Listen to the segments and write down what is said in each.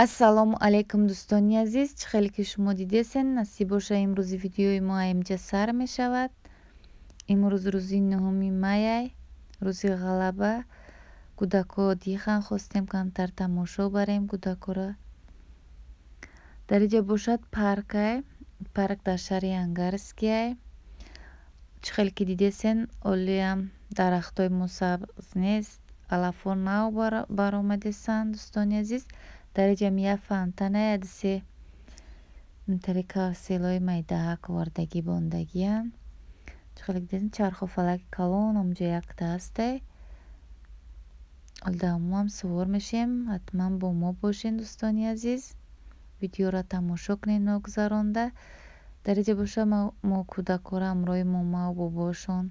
Ассалому алайкум, дӯстони азиз. Чӣ хеле ки шумо дидесен, насиб боша, имрӯзи видеои мо аимҷа сар мешавад. Имрӯз рӯзи 9 майай, рӯзи ғалаба. Кӯдако дихан, хостем камтар тамошо барем кӯдакора. Дар инҷа бошад паркай, парк дар шаҳри Ангарскиай. Чӣ хеле ки дидесен, олиам дарахтҳои мо сабз нест, алафҳо нав баромадесанд, дӯстони азиз. Дар инҷам як фонтана, як-се интари каруселҳои майдаҳак овардагӣ бондагианд. Чӣ хеле ки дидесен, чарху фалаки калон ҳамонҷо якта ҳастай. Мо ҳам сувор мешем, ҳатман бо мо бошен, дӯстони азиз. Видеоро тамошо кунед ногузаронда. Дар инҷа боша мо кӯдакҳоро ҳамроҳи момаву бобошон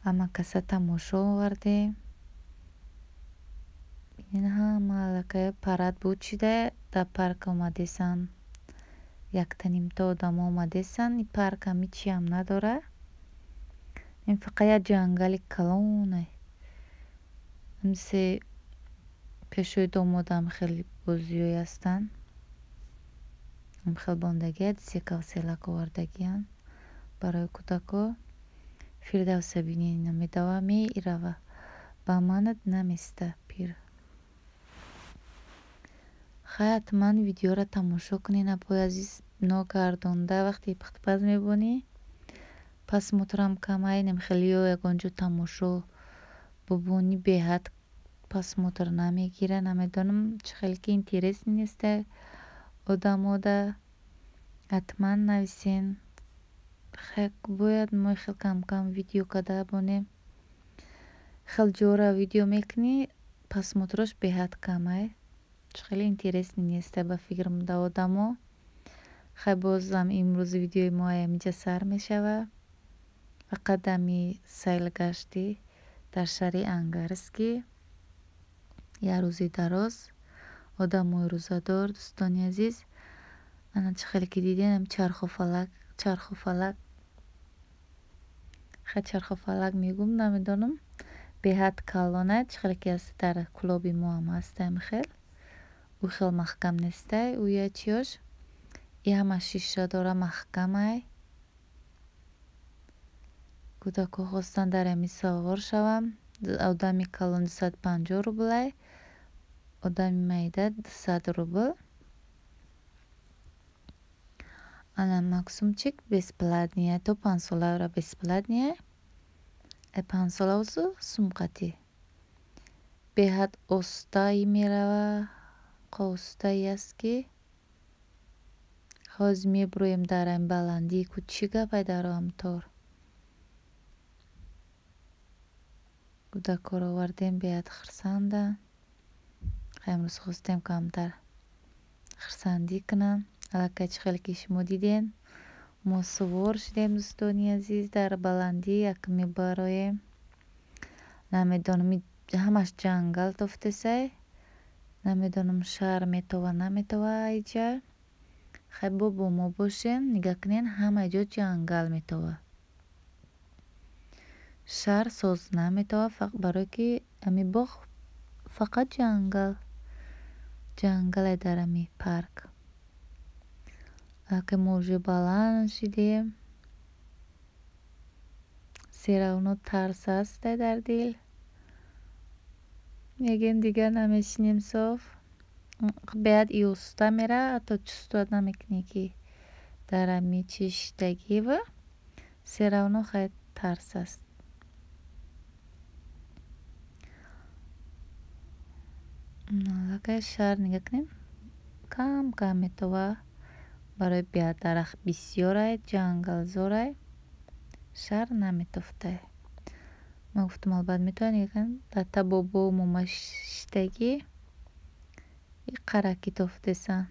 ҳама каса тамошо овардем. Ин ҳама аллакай парад буд шуда, дар парк омадесанд. Яктанимта одамо омадесанд. Ин парк ҳам ҳичиам надорад. Ин фақат як ҷангали калонай. Се пешои домодам хеле бозиҳое ҳастанд. Хел бондагиад, се каруселак овардагианд барои кӯдако. Фирдавса бинед, ина медава, мерава. Ба манат наместа пир. Хай, ҳатман видеоро тамошо кунед, апои азиз, ногардонда. Вақте пухтупаз мебонӣ, просмотрам камай, хеле ё ягон ҷо тамошо бубонӣ, беҳад просмотр намегира. Намедонам, чӣ хеле ки интересный нестай одамода. Ҳатман нависен. Хай, бояд мо хел кам-кам видео карда бонем. Хел ҷора видео мекунӣ, просмотрош беҳад камай. Чӣ хеле интересный нестай ба фикрам да одамо. Хай, бозам имрӯзи видеои мо ҳаминҷа сар мешавад. Фақат ҳами сайлгаштӣ дар шаҳри Ангарский. Як рӯзи дароз, одамои рӯзадор, дӯстони азиз. Ана, чӣ хеле ки дидем, ҳами чарху фалак, чарху фалак. Хай, чарху фалак мегӯм, намедонам. Беҳад калонай, чӣ хеле ки ҳаст, дар клуби мо ҳам ҳастай хел. Ӯ хел маҳкам нестай, ӯя чиёш. И ҳама шиша дора, маҳкамай. Кӯдакҳо хостанд дар ҳами савор шаванд. Одами калон 250 рублай, одами майда 200 рубл. Ана Максумчик бесплатный, то 5-соларо бесплатный. 5-сола узу сумқатӣ. Беҳад остаи мерава, остае аст, ки ҳозир мебуроем дар ҳами баландии ку. Чӣ гапай дар ҳамтор. Кӯдакҳоро овардем, беҳад хурсанданд. Хай, имрӯз хостем камтар хурсандӣ кунанд. Аллакай, чӣ хеле ки шумо дидем, мо сувор шудем, дӯстони азиз, дар баландӣ як мебароем. Намедонам, ҳамаш ҷангал тофтесай. Намедонам, шаҳр метова, наметова иҷа. Хай, бо мо бошен, нигаҳ кунед, ҳама ҷо ҷангал метова. Шаҳр соз наметова, барое ки ҳами боғ фақат ҷангал. Ҷангале дар ҳами парк. Аллакай мо уже баланд шидем. Всё равно тарс ҳастай дар дил. Мегӯем, дигар намешинем соф. Беҳад оҳиста мера, ҳатто чувствовать намекунӣ, ки дар ҳами чӣ шиштагива. Всё равно хай, тарс аст. Аллакай шаҳр, нигаҳ кунед, кам кам метова. Барои беҳад дарахт бисёрай, ҷангалзорай. Шаҳр наметофтай. Ман гуфтам, албатта метавонад, нигаҳ кунед, дата бобову мома шиштагӣ и қараки тофтесанд.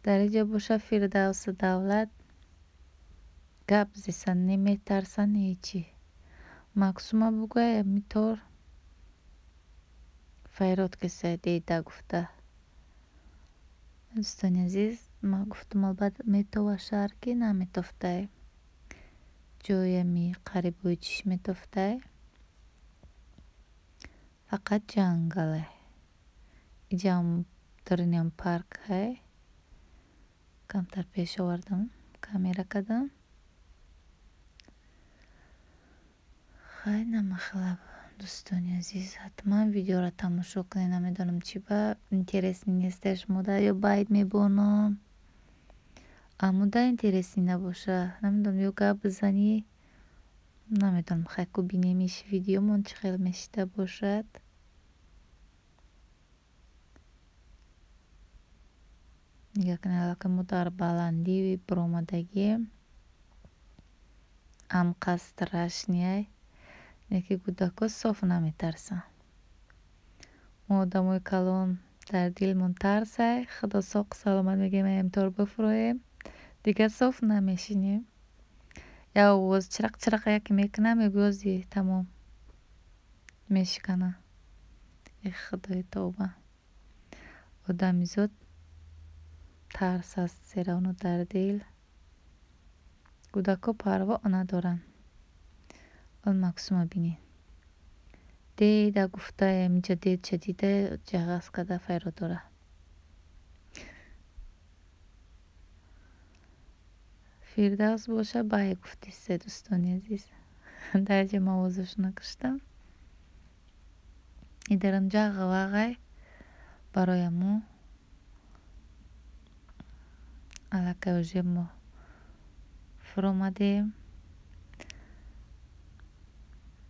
Дар инҷа боша Фирдавсу Давлат гап зесанд, не метарсанд, не ҳечи. Максума бугӯй, ҳамитор файрод кесай деда гуфта. Дӯстони азиз, ман гуфтам, албатта метова шаҳр, ки наметофтай. Ҷоями қарибои чиш метофтай. Фақат ҷангале. Иҷам дарунам парк ҳай. Камтар пеш овардам, камера кардам. Хай намахела, дӯстони азиз, ҳатман видеоро тамошо кунед. Намедонам, чӣ ба интересный несте шумода ё байт мебонам. Амуда интересный набоша. Намедонам, ё гап бизанӣ. Намедонам, хай ку бинемиш, видеомон чӣ хел мешида бошад. Нигоҳ кунед, аллакай мо дар баландӣ баромадагием. Амқа страшный. Леки кӯдакҳо соф наметарсанд. Мо одамои калон дар дилмон тарсай. Худо соқу саломат мегӯем, аемтор бифурӯем. Дигар соф намешинем. Як овоз чирақ чирақ яке мекунад, мегӯӣ ози тамом мешикана. Э худои тавба. Одамизод тарс аст серавно дар дил. Кӯдакҳо парво надоранд. Он Максума бинед. Деда гуфта, инҷа дедча дида, ҷағаз карда файрод дорад. Фирдавс боша бай гуфтисе, дӯстони азиз. Дар ҷа ман овозашо накуштам. И дар инҷа ғавағай барои мо аллакай уже мо фуромадем.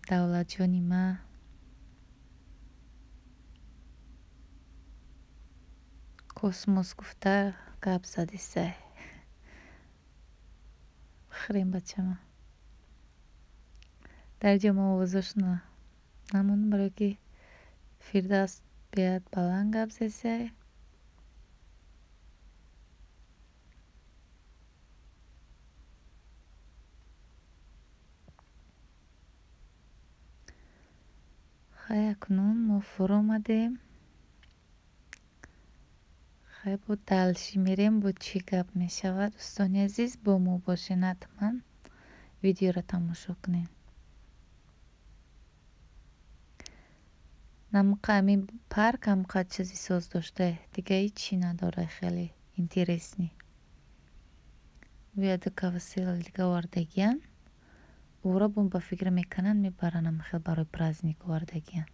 Давлатҷони ма космос гуфта гап задисай. Бихӯрем, бачама. Дар ҷо мо овозашона намондам, барое ки Фирдавс беҳад баланд гап зесай. Хай, акнун мо фуромадем. Хай, бо дальше мерем, бо чӣ гап мешавад, дӯстони азиз, бо мо бошед, ҳатман видеоро тамошо кунед. Намқа ҳамин парк ҳамқа чизи соз дошта, дига ҳечи надора хеле интересный. Ду карусел дига овардагиян. Ӯро бо ба фикр мекунанд, мебаранд ҳамхел барои праздник овардагиян.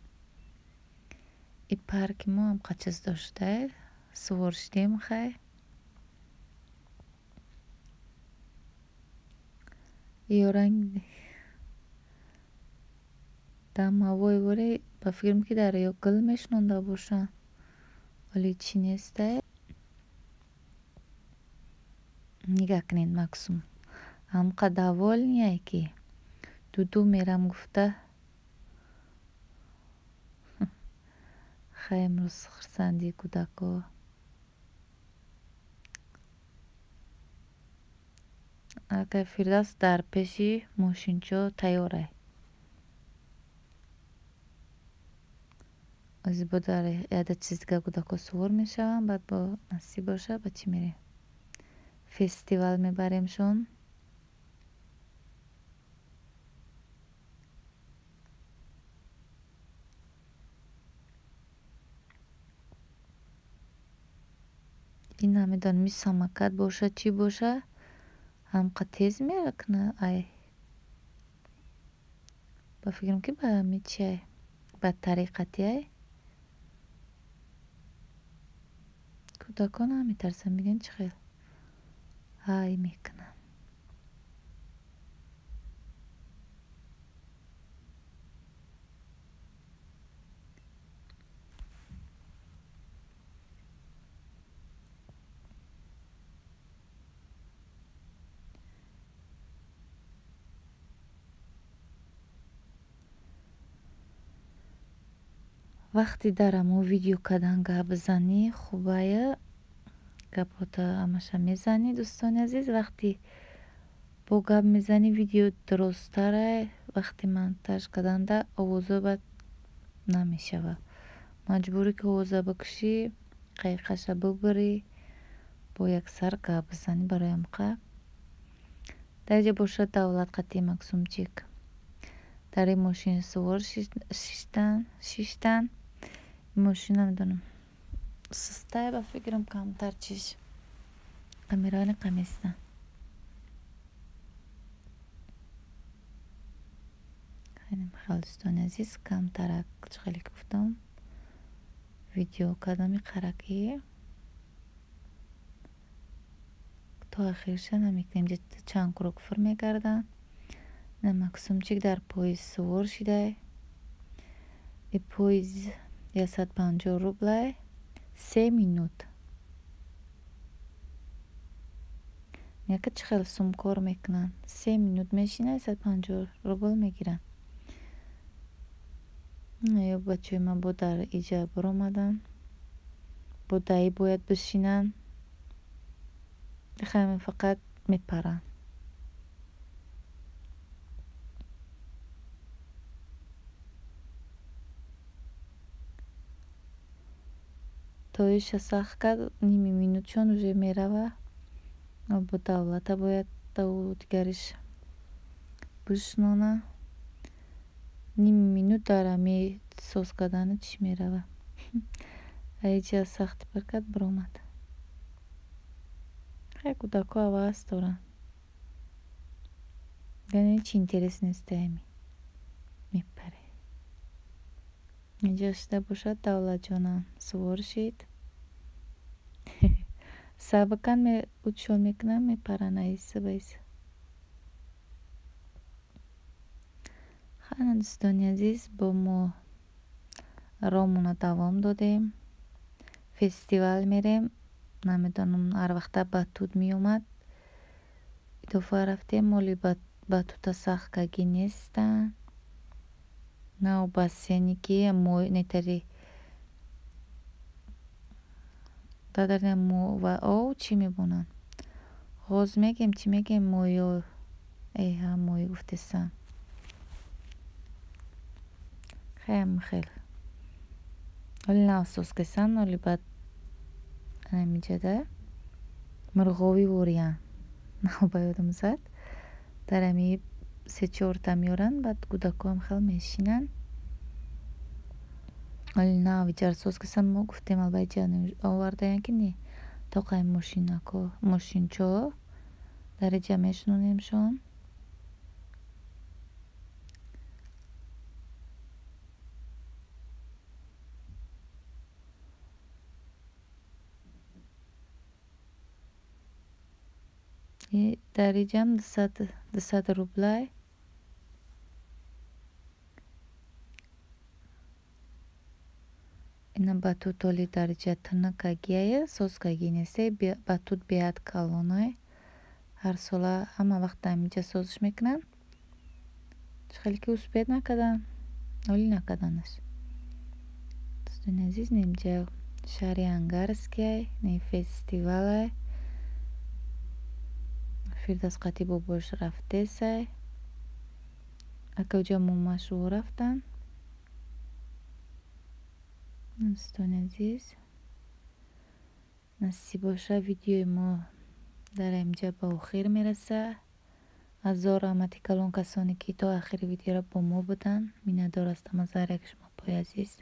И парки мо ҳамқа чиз дошта, сувор шудем хай. Ё ранг дамавой воре ба фикрам, ки дар ё гул мешинонда бошанд. Вале чӣ нестай. Нигоҳ кунед, Максум. Ҳамқа довольный, ки дуду мерам гуфта. Хай, имрӯз хурсандии кӯдакҳо. Аллакай Фирдавс дар пеши мошинчо тайёрай. Ози бо дар яда чиз дига кӯдакҳо сувор мешаванд, баъд бо насиб боша ба чӣ мерем? Фестивал мебаремшон. Ин намедонам, ин самокат боша, чӣ боша, ҳамқа тез меракна ай. Ба фикрам, ки ба ҳами чи ай? Ба тариқати ай. Кӯдакон наметарсанд, бинед, чӣ хел ҳай мекунанд. Вақте дар амо видео кардан гап бизанӣ, хубая, гапота ҳамаша мезанӣ, дӯстони азиз. Вақте бо гап мезанӣ, видео дурусттарай. Вақти монтаж карданда овозо бад намешавад. Маҷбурӣ, ки овоза бикушӣ, қайқаша бибурӣ, бо яксар гап бизанӣ барои ҳамқа. Дар инҷа бошад Давлат қатъи Максумчик. Дар ин мошин сувор шиштан. Ин мошин намедонам сустай, ба фикрам камтар чиш камераони қаместан. Хеле дӯстони азиз, камтарак чӣ хеле гуфтам, видео кардам иқараки то ахирша намекунем. Чанд круг фур мегарданд. Максумчик дар поезд сувор шидай. И поезд 150 рублай, 3 минут. Яка чӣ хел сум кор мекунанд. 3 минут мешинад, 150 рубл мегиранд. Ё бачаҳои ман бо дар иҷа баромаданд. Бо даи бояд бишинанд. Хами фақат мепаранд. Тоиша сахт кард, ними минутшон уже мерава. Бо давлата бояд дигариш бишнона. Ними минут дар ами соз кардани чӣ мерава. Аиҷа сахт пир кард, баромад. Хай кӯдако ҳавас доранд. Яъне ҳеҷ интерес нест ами. Мепаре. Инҷа шида бошад, Давлатҷонам сувор шид. Сабакан учшон мекунанд, мепаранд аиса ба иса. Хана дӯстони азиз, бо мо роҳмона давом додем. Фестивал мерем. Намедонам, ҳар вақта батут меомад. Идофа рафтем, моли батута сахт кагӣ нестанд. Нав бассейне ки нетари дадарина мо ва ов чӣ мебонанд? Ғоз мегем, чӣ мегем, моё эҳа моӣ гуфтесан. Хеле хел. Оли нав соз кесан, оли баъд анамиҷада мурғови вориян. Нав ба ёдам зад. Дар ами се-чорта меоранд, баъд кӯдакоам хел мешинанд. Оли нав иҷара соз кесан, мо гуфтем албатта иҷа овардаянд ки не. Тоқаи мошинако, мошинчо дар иҷа мешунонемшон. Дар иҷам 200 рублай. Ина батут оли дар иҷа тинакагиае, созкагӣ несте, батут беҳад калонай. Ҳар сола ҳама вақт дар инҷа созиш мекунанд. Чӣ хеле ки успеҳ накарданд, оли накарданаш. Дӯстони азиз, инҷа шаҳри Ангарскиай, не фестивалай. Фирдавс қатъи бобош рафтесай. Акаҷа момашво рафтанд. Дӯстони азиз, насиб боша, видеои мо дар инҷа ба охир мерасад. Ҳазор раҳмати калон касоне ки то ахири видеоро бо мо буданд. Миннатдор ҳастам аз ҳар яки шумо, пои азиз.